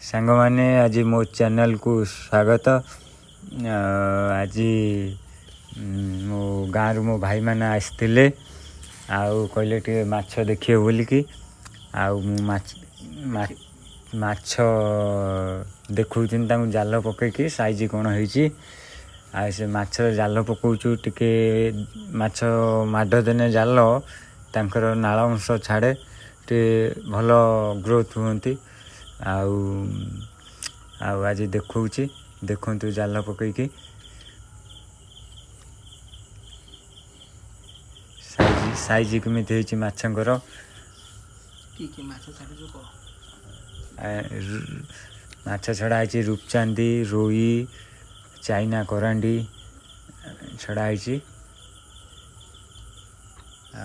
ସାଙ୍ଗମାନେ, ଆଜି ମୋ ଚ୍ୟାନେଲକୁ ସ୍ୱାଗତ। ଆଜି ମୋ ଗାଁରୁ ମୋ ଭାଇମାନେ ଆସିଥିଲେ ଆଉ କହିଲେ ଟିକେ ମାଛ ଦେଖିବେ ବୋଲିକି। ଆଉ ମୁଁ ମାଛ ଦେଖାଉଥିଲି ତାଙ୍କୁ ଜାଲ ପକେଇକି ସାଇଜ୍ କ'ଣ ହେଇଛି। ଆଉ ସେ ମାଛ ଜାଲ ପକାଉଛୁ, ଟିକେ ମାଛ ମାଡ଼ ଦେନେ ଜାଲ ତାଙ୍କର ନାଳ ଅଂଶ ଛାଡ଼େ, ଟିକେ ଭଲ ଗ୍ରୋଥ୍ ହୁଅନ୍ତି। ଆଉ ଆଉ ଆଜି ଦେଖାଉଛି, ଦେଖନ୍ତୁ ଜାଲ ପକେଇକି ସାଇଜ୍ କେମିତି ହେଇଛି ମାଛଙ୍କର। କି କି ମାଛ ଛାଡ଼ିଛୁ କହ? ମାଛ ଛଡ଼ା ହେଇଛି ରୂପଚାନ୍ଦି, ରୋହି, ଚାଇନା କରାଣ୍ଡି ଛଡ଼ା ହେଇଛି।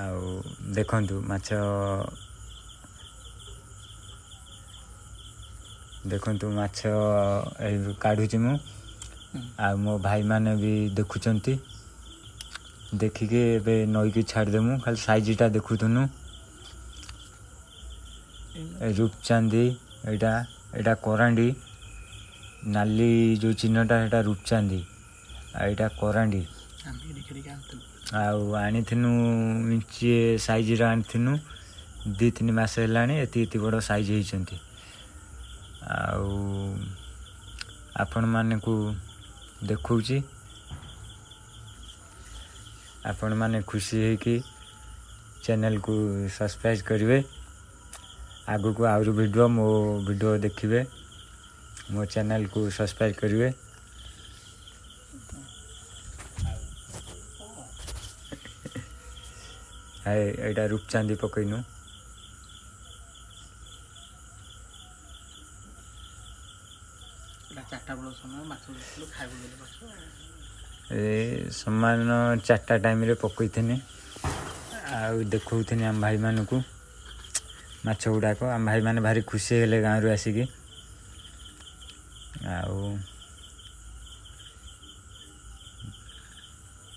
ଆଉ ଦେଖନ୍ତୁ ମାଛ, ଦେଖନ୍ତୁ ମାଛ କାଢ଼ୁଛି ମୁଁ, ଆଉ ମୋ ଭାଇମାନେ ବି ଦେଖୁଛନ୍ତି। ଦେଖିକି ଏବେ ନଈକି ଛାଡ଼ିଦେମୁ। ଖାଲି ସାଇଜ୍ଟା ଦେଖୁଥିନୁ। ରୂପଚାନ୍ଦି ଏଇଟା, ଏଇଟା କରାଣ୍ଡି। ନାଲି ଯେଉଁ ଚିହ୍ନଟା ସେଇଟା ରୂପଚାନ୍ଦି, ଆଉ ଏଇଟା କରାଣ୍ଡି। ଆଉ ଆଣିଥିନୁ ଇଞ୍ଚିଏ ସାଇଜ୍ର ଆଣିଥିନୁ, 2-3 ମାସ ହେଲାଣି, ଏତିକି ଏତି ବଡ଼ ସାଇଜ୍ ହେଇଛନ୍ତି। ଆଉ ଆପଣମାନଙ୍କୁ ଦେଖାଉଛି, ଆପଣମାନେ ଖୁସି ହେଇକି ଚ୍ୟାନେଲକୁ ସବସ୍କ୍ରାଇବ୍ କରିବେ। ଆଗକୁ ଆହୁରି ଭିଡ଼ିଓ, ମୋ ଭିଡ଼ିଓ ଦେଖିବେ, ମୋ ଚ୍ୟାନେଲକୁ ସବସ୍କ୍ରାଇବ୍ କରିବେ। ଏଇଟା ରୂପଚାନ୍ଦି ପକେଇନୁ। ଚାରିଟା ବେଳ ସମୟ ମାଛ ଧରିଥିଲୁ, ଖାଇବାକୁ ଦେଲେ ମାଛ। ଏ ସମାନ 4ଟା ଟାଇମ୍ରେ ପକେଇଥିନି ଆଉ ଦେଖାଉଥିନି ଆମ ଭାଇମାନଙ୍କୁ ମାଛ ଗୁଡ଼ାକ। ଆମ ଭାଇମାନେ ଭାରି ଖୁସି ହେଲେ ଗାଁରୁ ଆସିକି। ଆଉ